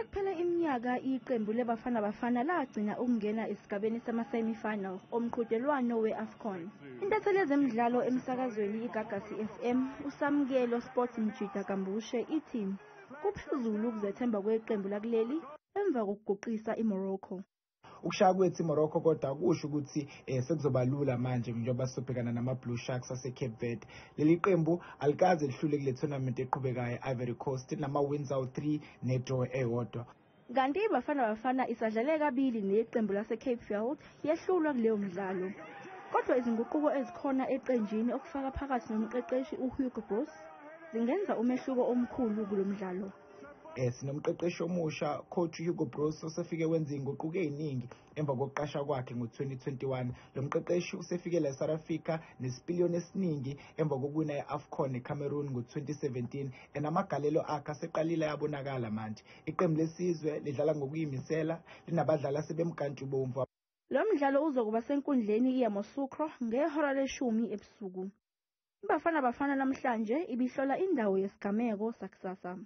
Sekuphele iminyaka iqembu leBafana Bafana lagcina ukungena esigabeni sama-semi-final omqhudelwano we-AFCON. Intatheli yezemidlalo emsakazweni iGagasi FM, uSamkelo Sports Mjida Gambushe, ithi kuphezulu ukuzethemba kweqembu lakuleli emva kokuguqisa iMorocco. Ukushaya kwethu iMorocco kodwa akusho ukuthi sekuzoba lula manje njengoba sizobhekana nama-Blue Sharks ase-Cape Verde. Leli qembu alikaze lihlule kule tournament eqhubekayo e-Ivory Coast, nama-wins awu-3 ne-draw eyodwa. Kanti iBafana Bafana isadlale kabili neqembu lase-Cape Verde, yehlulwa kuleyo mdlalo. Kodwa izinguquko ezikhona eqenjini, okufaka phakathi nomqeqeshi uHugo Broos, zingenza umehluko omkhulu kulo mdlalo. Sinomqeqeshi omusha, coach Hugo Broos, osefike wenza iy'nguquko ey'ningi emva kokuqasha kwakhe ngo-2021. Lo mqeqeshi usefike la e-South Africa nesipiliyoni esiningi emva kokuwina i-AFCON eCameroon ngo-2017, and amagalelo akhe aseqalile ayabonakala manje. Iqembu lesizwe lidlala ngokuyimisela, linabadlali asebemkantshubomvu. Lo mdlalo uzokuba senkundleni iYamoussoukro ngehora leshumi ebusuku. IBafana Bafana namhlanje ibihlola indawo yesigameko sakusasa.